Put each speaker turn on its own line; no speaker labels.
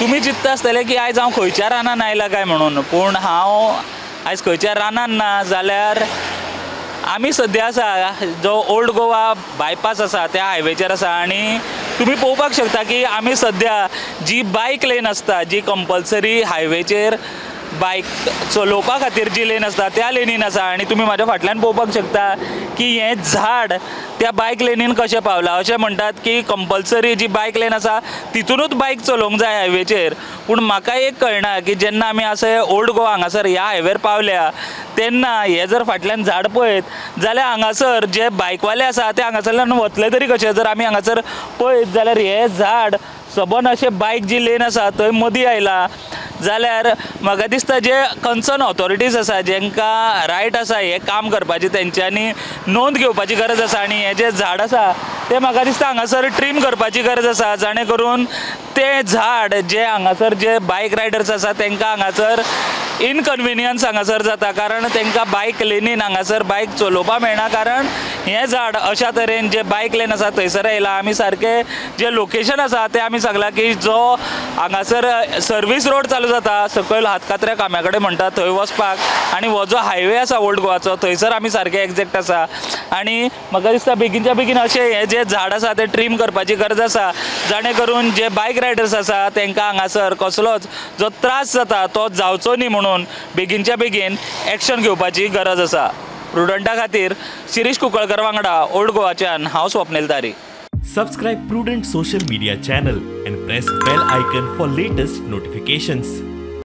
तुमी चिंतता आसतले की आयज हांव खंयच्या रानान आयला काय म्हणून, पूण हांव आयज खंयच्या रानान ना जाल्यार आमी सद्या आसा जो ओल्ड गोवा बायपास आसा त्या हायवेचेर आसा. आनी तुमी पळोवपाक शकता की आमी सद्या जी बायक लेन आसता, जी कंपल्सरी हायवेचेर बायक चलोवपा खातीर जी लेन आसता त्या लेनीन आसा. आनी तुमी म्हाज्या फाटल्यान पळोवपाक शकता की हें झाड त्या बायक लेनीन कशें पावलां. अशें म्हणटात की कंपल्सरी जी बायक लेन आसा तितूनूच बायक चलोवंक जाय हायवेचेर, पूण म्हाका एक कळना की जेन्ना आमी अशें ओल्ड गोवा हांगासर ह्या हायवेर पावल्या तेन्ना हें जर फाटल्यान झाड पळयत जाल्यार हांगासर जे बायकवाले आसा ते हांगासरल्यान वतले तरी कशें. जर आमी हांगासर पळयत जाल्यार हें झाड सबंद अशें बायक जी लेन आसा थंय मदीं आयला जाल्यार म्हाका दिसता जे कन्सर्न ऑथॉरिटीज आसा जेंकां रायट आसा हें काम करपाचें तेंच्यांनी नोंद घेवपाची गरज आसा. आनी हें जें झाड आसा तें म्हाका दिसता हांगासर ट्रीम करपाची गरज आसा, जाणें करून तें झाड जें हांगासर जे बायक रायडर्स आसा तेंकां हांगासर इनकन्विनियन्स हांगासर जाता, कारण तेंकां बायक लेनीन हांगासर बायक चलोवपाक मेळना, कारण हें झाड अशा तरेन जे बायक लेन आसा थंयसर आयलां. आमी सारकें जें लोकेशन आसा तें आमी सांगलां की जो हांगासर सर्वीस रोड चालू जाता सकयल हातकात्र्या काम्या कडेन म्हणटा थंय वचपाक, आनी हो जो हायवे आसा ओल्ड गोवाचो थंयसर आमी सारके एग्जॅक्ट आसा. आनी म्हाका दिसता बेगीनच्या बेगीन अशें हें जें झाड आसा तें ट्रीम करपाची गरज आसा, जाणें करून जे बायक रायडर्स आसा तेंकां हांगासर कसलोच जो त्रास जाता तो जावचो न्ही म्हणून बेगीनच्या बेगीन एक्शन घेवपाची गरज आसा. प्रुडंटा खातीर शिरीष कुंकळकर वांगडा ओल्ड गोवाच्यान हांव Swapnil Tari.
Subscribe Prudent social media channel and press bell icon for latest notifications.